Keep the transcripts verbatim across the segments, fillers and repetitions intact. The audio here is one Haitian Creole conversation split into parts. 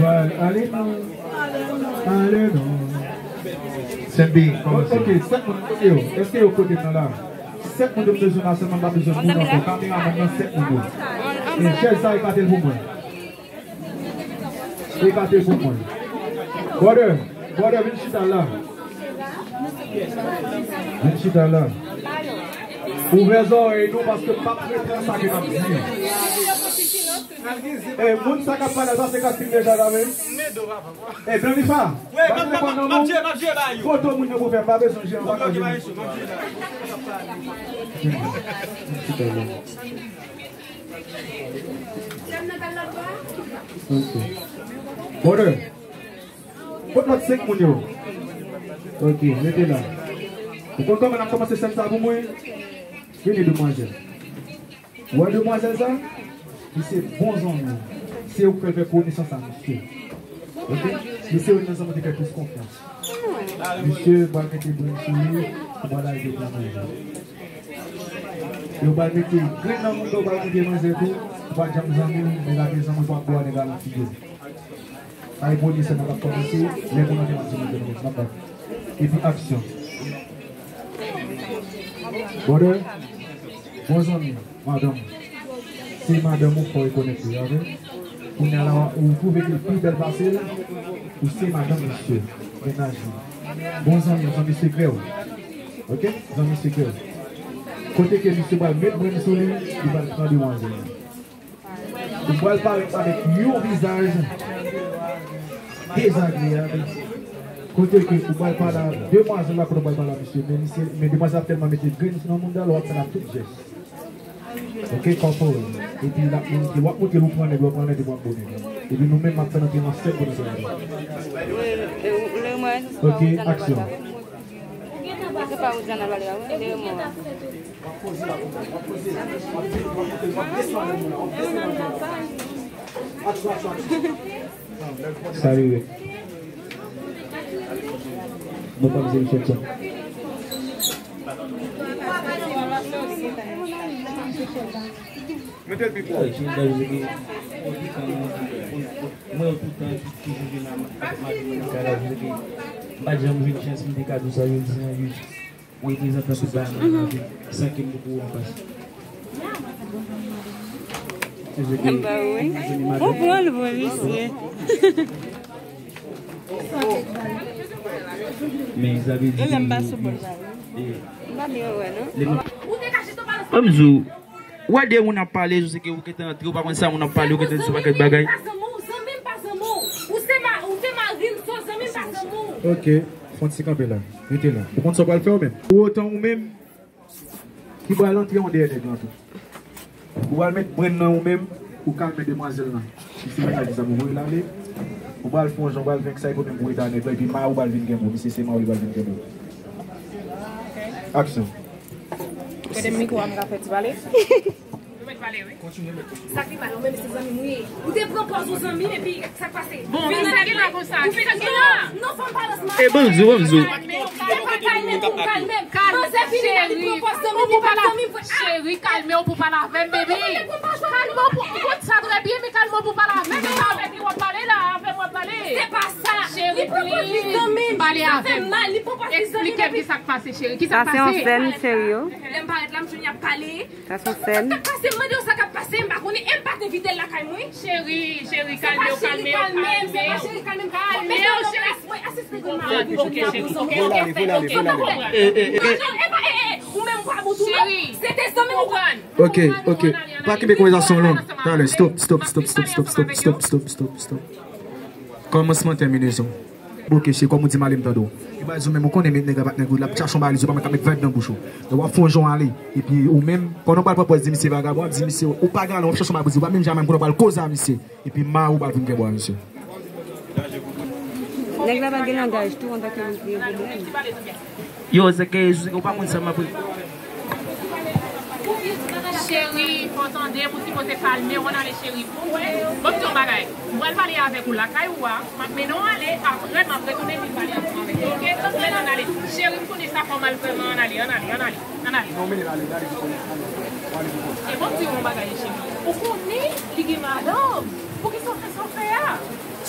Wè, ale non. Ale non. Senbi, kòman se? Ok, sèt moun, kote yo? Èske yo kote m nan la? Sèt moun yo m bezwen la, sèlman m pa bezwen moun ankò. Kameramann nan, sèt moun yo. E chèz sa, ekate l pou mwen. Ekate l pou mwen. Brother, brother, vin chita la. Vin chita la. Ouvè zòrèy nou, paske m p ap rete nan sa ke n ap di. E moun sa k ap pale la, sa se kastik deja la menm. E Blandifa, ba telefòn nan nou. Foto moun yo pou fè, m pa bezwen jere, m pa ka jere. Brother, kot lòt senk moun yo? Ok, rete la. Ou konn kòman n ap kòmanse sèn sa pou mwen? Vini, demwazèl. Ou wè demwazèl sa? Li se bon zanmi w. Se ou k fè l fè konesans a misye. Ok? Misye youn nan zanmi w te fè plis konfyans. Misye pral mete brenn sou li, ou pral al deplase. Yo pral mete grenn nan moun, yo pral mete manzè tou, ou pa janm zanmi, nèg la gen zanmi, ou pa bò nèg la nan figi w. Sa e premye sèn nan k ap kòmanse, lè moun nan te mande mwen, mwen, mwen, mwen. Epi aksyon. Brother, bon zanmi, madanm. Se madanm ou fò rekonèt li, avè. Kounye a la, ou twouve ke l pi bèl pase l, ou se madanm misye, mennaj li. Bon zanmi, zanmi sekrè w. Ok? Zanmi sekrè w. Kote ke misye pral met brenn sou li, li pral pran demwazèl. Ou pral parèt avèk yon vizaj dezagreyab. Kote ke ou pral pale a demwazèl la, kote ou pral pale a misye. Men misye, men demwazèl ap tèlman mete grenn nan mouda l, w ap fè l ap tout jès. Ok, kòpòrèl. Epi l ap montre, w ap montre l ou pran nèg, w ap pran nèg, w ap bon nèg. Epi nou menm, m ap fè n antre nan sèk kote sa. Ok, aksyon. Sa rive. Nou pa bezwen fè sa. Mete l pi fò. Mwen, toutan, toujou vin avèk mari mwen nan kay la, m pa t janm jwenn chans, m te ka di w sa jodi a, wi. Reprezantan tout bagay nan lavi, san ke m poko wè pase. Anba wi. Ou pran l vre, mesye. Men sa vle di. Lè m pa sou bòl la. M pa byen wè, non. Ban m di w, ou wè de moun ap pale, jis ke ou gentan antre, ou pa konn sa moun ap pale, ou gentan di yon pakèt bagay. Zanmi m pa zanmi w, zanmi m pa zanmi w. Ou se ma-, ou se mari m, so zanmi m pa zanmi w. Ok. Fon ti kanpe la. Rete la. Ou konn sa w pral fè ou menm? Pou otan ou menm ki pral antre yon dèyè nèg lan tou. Ou pral met brenn nan ou menm, ou kalme demwazèl lan. Misye mennaj li zanmi, ou voye l ale. Ou pral fè yon jan, ou pral fè sa, epi ou menm pou rete a nèg lan, epi mari w pral vin kenbe w. Misye se mari w pral vin kenbe w. Aksyon. Gade mikwo a, m ka fè ti pale. Sa ki mal, ou menm se zanmi m ou ye. Ou te pran pòz ou zanmi m epi sa k pase? Bon, kisa ki la konsa? Kisa ki la? Non, fò m pale ansanm avè w. E ban m di w, ban m di w. Se pa kalme pou kalme. Manzè vini la, li pran pòz zanmi, li pa zanmi vre. Cheri, kalme w pou pale avè m, baby. Kalme w pou, ou konn sa trè byen, men kalme w pou pale avè m. Se pa avèk li w ap pale la, avè m w ap pale. Se pa sa. Cheri, li pran pòz li zanmi m. Pale avè m. Li pran pòz li zanmi m. Eksplike m kisa k pase, cheri. Kisa k pase? Sa se yon sèn, cheri o. Lè m parèt la, m jwenn y ap pale. Sa se yon sèn. Sa k ap pase? M mande w sa k ap pase, m pa konnen, e m pa t envite l lakay mwen. Cheri, cheri, kalme w, kalme w, kalme w. Kalme w, cheri. Asiste granma. Ok, cheri, ok, ok, ok, ok. Non, non, e pa, e, e, ou menm pa bon tou, non. Cheri. Se te zanmi m ou konn. Ok, ok. Pa kenbe konvèsasyon long. Talè, stop, stop, stop. Kòmansman tèminasyon. Bouke, se kòm ou di m ale m tande w. Li pral di w menm ou konnen men nèg la pa t nèg ou, l ap chache yon bagay li di w pa mèt ap met vibe nan bouch ou. Lè w ap fè yon jan w ale, epi ou menm, pandan w pral pran pòz di misye vagabon, w ap di misye, ou pa galan, w ap chache yon bagay pou di w, w pa menm jan menm konnen w pral koze a misye. Epi mari w pral vin kenbe w a misye. Nèg la pa gen langaj tou, antanke misye gen pwoblèm. Yo, se ke, se ke ou pa konn sa m ap re- Cheri, fò tande, pou sipoze kalme w, ann ale, cheri. Bon, m di yon bagay. M pral pale avèk ou lakay ou a. M ap mennen w ale, apre m ap retounen vin pale ansanm avèk ou. Ok? Ann ale, ann ale. Cheri, m konnen sa fè w mal vrèman. Ann ale, ann ale, ann ale, ann ale. E bon, m di w yon bagay, cheri. Ou konnen li gen madanm. Poukisa w fè sa?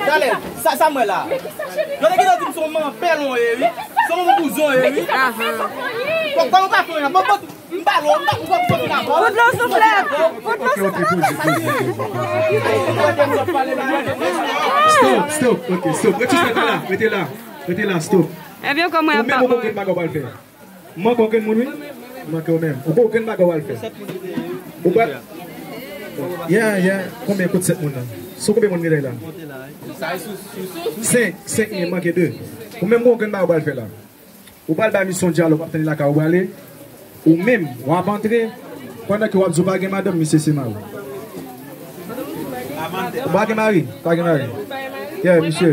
Talè, sa, sa m wè la. Yo te gentan di m se yon manpèl ou ye, wi. Se yon bouzon ou ye, wi. Ahan. Kòman w pa fè anyen? Bon, bon, m pale w, m pa, m pa, m pa, m pa. Fout dlo sou flèv. Fout dlo sou flèv. Stop, stop, ok, stop. Rete la, rete la, rete la, stop. Ebyen, kòman y ap pa konn? Ou menm ou konn bagay w pral fè. M manke okenn moun, wi. M manke w menm. Ou gen okenn bagay w al fè. Ou pa. Yeah, yeah. Konbyen kout sèt moun nan? Sou konbyen moun ki la? Senk, senk, men manke de. Ou menm, ou gen okenn bagay w al fè la. Ou pral bay misyon dyalòg, w ap tande lakay ou prale. Ou menm, w ap antre. Pandan ke w ap di w pa gen madanm, misye se mari w. Ou pa gen mari? Pa gen mari. Yeah, misye.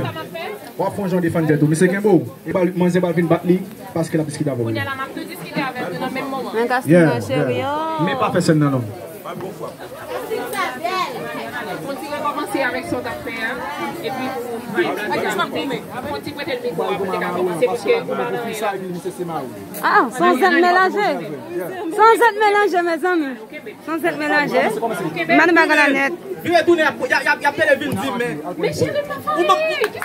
W ap fè yon jan defann tèt ou. Misye kenbe w. E ba, manzè pral vin bat li paske l ap diskite avè w. Kounye a la, m ap tou diskite avè nou nan menm moman. Men Castina cheri, oh. Men pa fè sèn nan non. Fon ti rekòmanse avèk sa w t ap fè a. Epi pou, fon ti prete l mikwo a pou te ka kòmanse paske pou pa nan anyen la. Ah, se yon zèt melanje. Se yon zèt melanje, mezanmi. San zèt melanje. Mande bagay la nèt. Vire tounen, y ap, y ap, y ap, y ap tande vin di, men. Men cheri, pa fè anyen.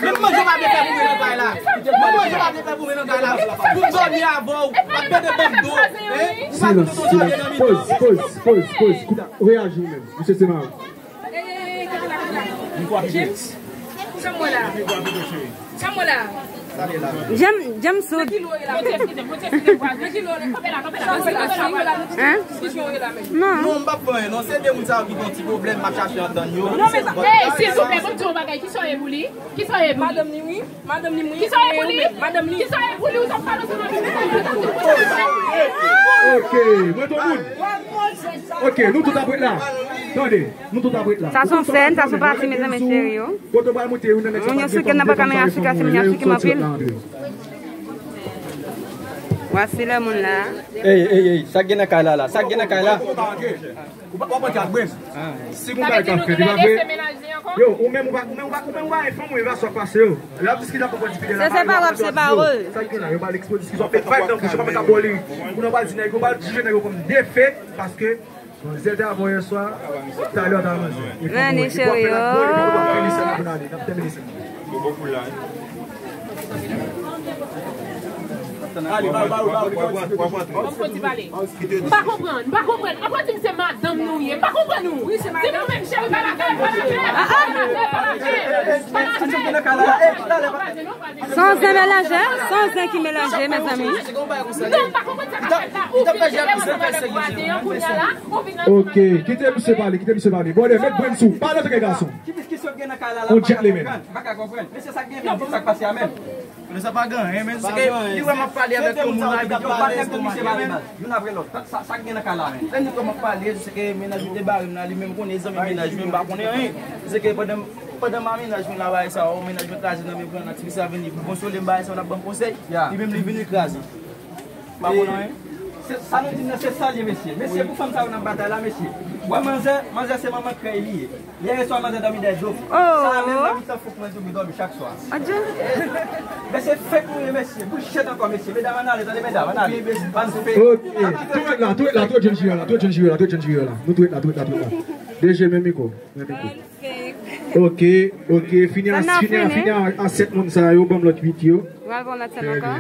Menm manje w pa vle fè pou mwen nan kay la. Menm manje w pa vle fè pou mwen nan kay la. Pou m dòmi avè w, w ap pede ban m do. Hein? Ou pa konn tonton ale nan mitan. Poz, poz, poz, poz. Kouta, reyaji ou menm. Misye se mari. James, sa m wè la? Sa m wè la? Jem, Jem soud. Hein? Non. Non, m p ap fè anyen non. Se de moun sa yo ki gen yon ti pwoblèm, m ap chache antann yo. Non, men sa, ey, silvouplè, ban m di yon bagay. Kisa w ye pou li? Kisa w ye pou li? Madanm ni wi. Madanm ni wi. Kisa w ye pou li? Madanm ni. Kisa w ye pou li? Ou t ap pale ansanm avèk li. Ok, mwen tou moun. Ok, nou tout ap ret la. Tande, nou tout ap ret la. Sa se yon sèn, sa se yon pati, mezanmi cheri yo. Kote w pral moute, yon nèg sa pa gen fanm, gen fanm sa yo fè moun yo, yo soti la antre. Voici le moun la. Ey, ey, ey, sa k gen nan kay la la? Sa k gen nan kay la? Ou pa, w ap antre ak mwen. Si gon bagay k ap fèt, e pa vre? Yo, ou menm ou pa, ou menm ou pa, ou menm ou pa gen fanm ou, e pa sa k pase yo. L ap diskite ak ou, di pide la. Se, se pawòl, se pawòl. Sa k gen la, yo pral ekspoze diskisyon, fè vibe nan bouch, yo pa mèt ap bò li. Moun nan pral di nèg yo, pral jije nèg yo kòm defèt, paske manzè te avè w yè swa, talè w ta manzè. Vini cheri yo. N ap tèmine sèn nan. Bon, bon pou la. Ale, ba, ba, ba, ba. Bon, fò di pale. M pa konprann, m pa konprann. Apa di m se madanm nou ye, m pa konprann ou. Di nou menm cheri, pa lage, pa lage, pa lage, pa lage. San zen melanje, san zen ki melanje, mezanmi. Non, m pa konprann sa k ap fèt la. Ou fin cheri, ou pral nan kwaze an, kounye a la, ou vin nan. Ok, kite misye pale, kite misye pale. Brother, met brenn sou, pa nan tèt gason. Ki diskisyon k gen nan kay la la, m pa ka konprann. M pa ka konprann. Men se sa k gen menm, se sa k pase a menm. Men sa pa gen anyen, men se ke li wè m ap pale avèk yon moun la, epi yo pa tèt misye pale baz. Youn apre lòt. Sa, sa, sa k gen nan kay la menm? Lè nou kòman pale, se ke mennaj mwen te bare m la, li menm konnen zanmi mennaj mwen, m pa konnen anyen. Se ke pandan, pandan m a mennaj mwen la, bagay sa, o, mennaj mwen kraze nan men pran nan ti misye a vin li pou konsole m, bagay sa, l ap ban m konsèy. Li menm li vin li kraze. Pa konn anyen. Se, sa nou di nan se sa l ye, mesye. Mesye, pou fanm sa yo nan batay la, mesye. Wè manzè, manzè se manman krèy li ye. Yè swa manzè dòmi dèyè do. Sa menm nan mitan fouk mwen tou, m dòmi chak swa. Adje. Mesye, fake nou ye, mesye. Bouch chet ankò, mesye. Medam, ann ale, tande, medam, ann ale. Ann fake. Ok. Tou ret la, tou ret la, tou ret jwenn jiyè la, tou ret jwenn jiyè la, tou ret jwenn jiyè la. Nou tou ret la, tou ret la, tou ret la. D J, men mikwo, men mikwo. Ok, ok, fini a, fini a, fini a, a sèt moun sa yo, ban m lòt uit yo. Pral pran lòt sèt ankò.